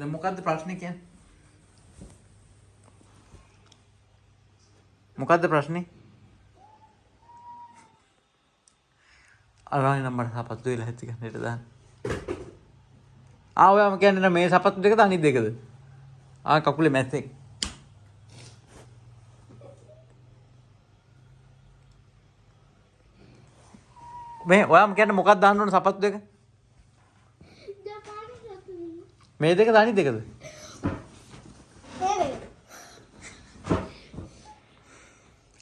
දැන් මොකද්ද ප්‍රශ්නේ කියන්නේ? මොකද්ද ප්‍රශ්නේ? අරගෙන නම් මට සපත්තු වෙලා ඇති ගන්න හෙට දාන්න. ආ, ඔයාම කියන්නේ නම් මේ සපත්තු දෙකද අනිත් දෙකද? ආ, කකුලේ මැස්සෙක්. මේ ඔයාම කියන්නේ මොකක්ද දාන්න ඕන සපත්තු දෙක? ජපානි සතු. මේ දෙකද අනිත් දෙකද? මේ දෙක.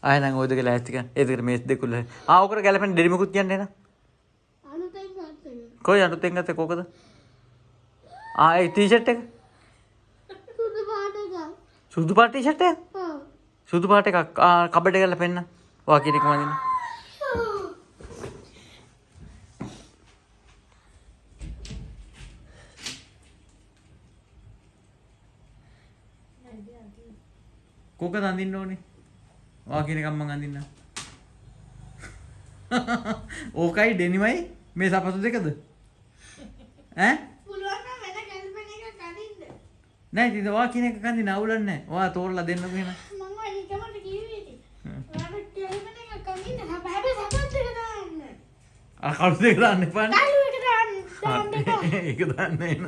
ආයෙ නම් ඔය දෙක ලෑස්ති කරන්න. ඒ දෙකට මේ දෙක උල්ල. ආ, ඔකට ගැලපෙන ඩෙනිමුකුත් කියන්නේ නේද? අලුතෙන් ගත්ත එක. කොයි අලුතෙන් ගත්තේ කෝකද? ආ, ඒ ටී-ෂර්ට් එක? සුදු පාට එකක්. සුදු පාට ටී-ෂර්ට් එක? ඔව්. සුදු පාට එකක්. ආ, කබඩ් එක ගාලා පෙන්න. ඔයා කියන එක මම දෙන්න. කෝකද අඳින්න ඕනේ? ඔයා කියන එකක් මං අඳින්නම්. ඕකයි ඩෙනිමයි මේ සපත්තු දෙකද? ඈ? පුළුවන් නම් වෙන ගැලපෙන එකක් අඳින්න. නෑ, ඉතින් ඔයා කියන එක අඳින්න අවුලක් නෑ. ඔයා තෝරලා දෙන්නකෝ එහෙනම්. මං ඔය නිකමට කිව්වේ ඉතින්. ඔයාලට ගැලපෙන එකක් අඳින්න. හැබැයි සපත්තු එක දාන්න. අර කළු දෙක දාන්න එපානේ. කළු එක දාන්න. දාන්න එපා. ඒක දාන්න එහෙනම්.